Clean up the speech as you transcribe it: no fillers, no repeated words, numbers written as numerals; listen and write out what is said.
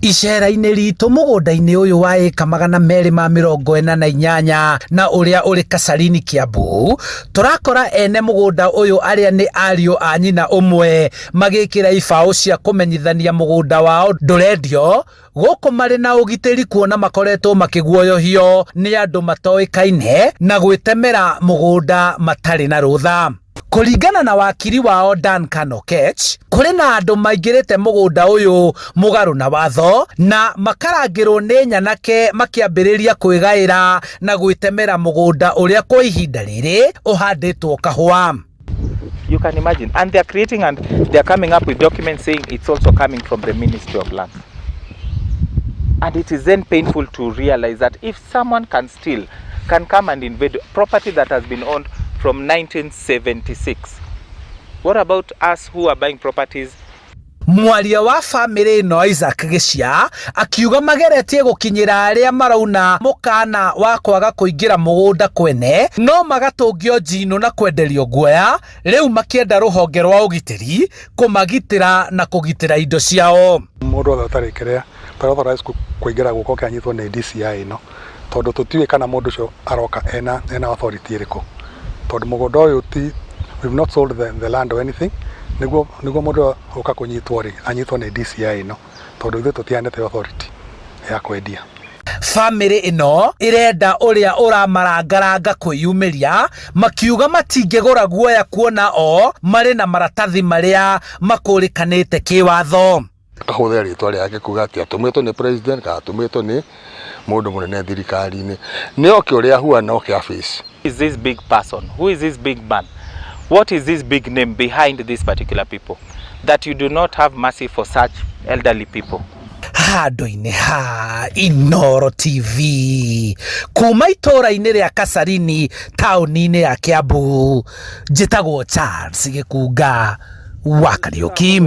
Icera-inĩ ritũ mũgũnda-inĩ ũyũ wa ĩka 248 na ũrĩa ũrĩ Kasarini, Kiambu, tũrakora ene mũgũnda ũyũ arĩa nĩ ariũ a nyina ũmwe magĩkĩra ibaũ cia kũmenyithania mũgũnda wao ndũrendio gũkũ marĩ na ũgitĩri kuona makoretwo makĩguoyohio nĩ andũ matoĩkaine na gwĩtemera mũgũnda matarĩ na rũtha. Kũringana na wakiri wao Duncan Okech, kũrĩ na andũ maingĩrĩte mũgũnda ũyũ mũgarũ na watho na makarangĩrwo nĩ nyanake makĩambĩrĩria kwĩgaĩra na gwĩtemera mũgũnda ũrĩa kwa ihinda rĩrĩ ũhandĩtwo kahũa. You can imagine. And they are creating and they are coming up with documents saying it's also coming from the Ministry of Lands. And it is then painful to realize that if someone can steal, can come and invade property that has been owned from 1976, what about us who are buying properties? Mwaria wa bamĩrĩ ĩno Isaac Gĩcia akiuga mageretie gũkinyĩra arĩa marauna mũkana wa kwaga kũingĩra mũgũnda kwene no magatũngio njino na kwenderio guoya, rĩu makĩenda rũhonge rwa ũgitĩri kũmagitĩra na kũgitĩra indo ciao. Mũndũ wothe ũtarĩ kĩrĩa ũtarĩ authorized kũingĩra gũkũ oke anyitwo nĩ DCI ĩno, tondũ tũtiũĩ kana mũndũ ũcio aroka ena authority ĩrĩkũ, tondũ mũgũnda ũyũ ti, we've not sold the land or anything. Nĩguo mũndũ ũka kũnyitwo rĩ, anyitwo nĩ DCI ĩno, tondũ ithuĩ tũtianĩte authority ya kwendia. Bamĩrĩ ĩno ĩrenda ũrĩa ũramarangaranga kwĩyumĩria, makiuga matingĩgũra guoya kuona o marĩ na maratathi marĩa makũrĩkanĩte kĩwatho. Ahũthĩra rĩtwa rĩake kuga atĩ atũmĩtwo nĩ president kana atũmĩtwo nĩ mũndũ mũnene thirikari-inĩ, nĩ oke ũrĩa ahuana, oke abace. Is this big person? Who is this big man? What is this big name behind these particular people? That you do not have mercy for such elderly people. Handũ-inĩ ha Inoro TV kuma itũũra-inĩ rĩa Kasarini, taũni-inĩ ya Kiambu, njĩtagwo Charles Gĩkunga wa Kariũki.